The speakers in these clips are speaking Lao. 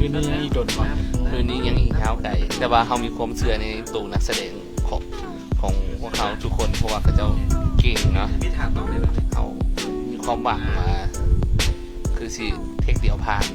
ຄືນນີ້ຍັງອີກດົນບໍ່? ຄືນນີ້ຍັງອີກຍາວໄກ ແຕ່ວ່າເຮົາມີຄວາມເຊື່ອໃນໂຕນັກສະແດງຂອງ ຂອງພວກເຮົາທຸກຄົນ ເພາະວ່າເຂົາເຈົ້າເກັ່ງເນາະ. ເຮົາມີຄວາມຫວັງວ່າຄືຊິເທັກດຽວຜ່ານ.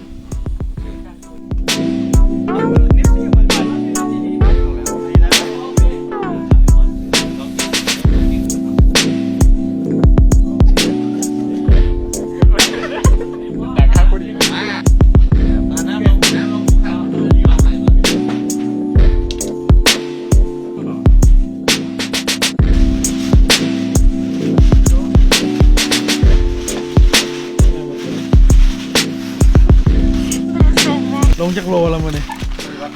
ລົງຈັກໂລລະມື້ນີ້?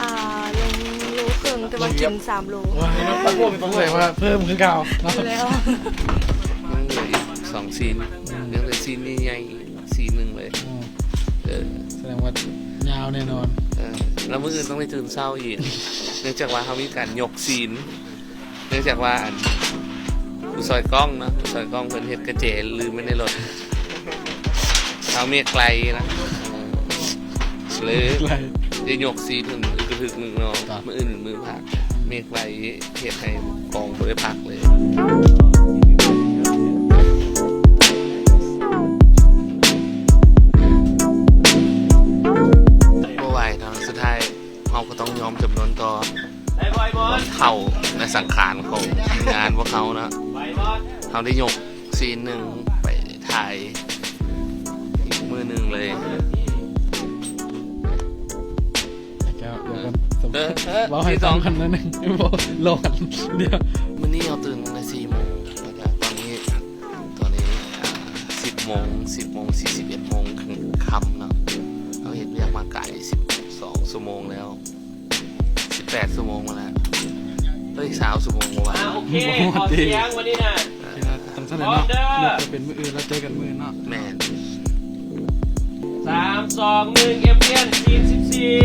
ອ່າ ລົງໂລເຄິ່ງ ແຕ່ວ່າກິນສາມໂລ. ວ້າ ສະແດງວ່າເພີ່ມຄືເກົ່າເນາະ. ແລ້ວ ຍັງເຫຼືອອີກສອງຊີນ ຍັງເຫຼືອຊີນໃຫຍ່ໆ ຊີນໜຶ່ງເລີຍ. ອືມ ເອີ ສະແດງວ່າຍາວແນ່ນອນ. ເອີ ແລ້ວມື້ອື່ນຕ້ອງໄດ້ຕື່ນເຊົ້າອີກ ເນື່ອງຈາກວ່າເຮົາມີການຍົກຊີນ ເນື່ອງຈາກວ່າ ອັນ ຜູ້ຊ່ອຍກ້ອງເນາະ ຜູ້ຊ່ອຍກ້ອງເພິ່ນເຮັດກະແຈລືມໄວ້ໃນລົດ. ເອົາເມກໄກລະ ເລີຍໄດ້ຍົກຊີນຂຶ້ນກະທຶກໜຶ່ງເນາະ. ມື້ອື່ນເປັນມື້ພັກ ເມກໄກລເຮັດໃຫ້ກອງບໍ່ໄດ້ພັກເລີຍ. ບໍ່ໄຫວເນາະ ສຸດທ້າຍ ເຮົາກໍຕ້ອງຍອມຈຳນນຕໍ່ ໄດ້ບໍ່ໄອ້ບອນ ເຖົ້າແລະສັງຂານຂອງທີມງານພວກເຮົາເນາະ. ໄດ້ບອນ ເຮົາໄດ້ຍົກຊີນໜຶ່ງໄປຖ່າຍອີກມື້ໜຶ່ງເລີຍ. ດຽວກ່ອນ ເອີ ເວົ້າໃຫ້ຟັງກັນໜ້ອຍໜຶ່ງ ບໍ່ ລໍກັນດຽວ. ມື້ນີ້ເຮົາຕື່ນຕັ້ງແຕ່ສີ່ໂມງ ແລ້ວກະຕອນນີ້ ຕອນນີ້ ອ່າ ສິບໂມງ ສິບໂມງ ສີ່ສິບເອັດໂມງ ຄືຄ່ຳເນາະ. ເຮົາເຮັດວຽກມາກາຍສິບສອງຊົ່ວໂມງແລ້ວ ສິບແປດຊົ່ວໂມງມາແລ້ວ ເອີຍ ຊາວຊົ່ວໂມງກວ່າ. ອ່າ ໂອເຄ ຂໍສຽງວັນນີ້ນະ ເອີ ຈັ່ງຊັ້ນແຫຼະເນາະ. ຍົກໄປເປັນມື້ອື່ນ ແລ້ວເຈີກັນມື້ອື່ນເນາະ. ແມ່ນ. ສາມ ສອງ ໜຶ່ງ ເອັມ ລຽນ ສີ່ສິບສີ່.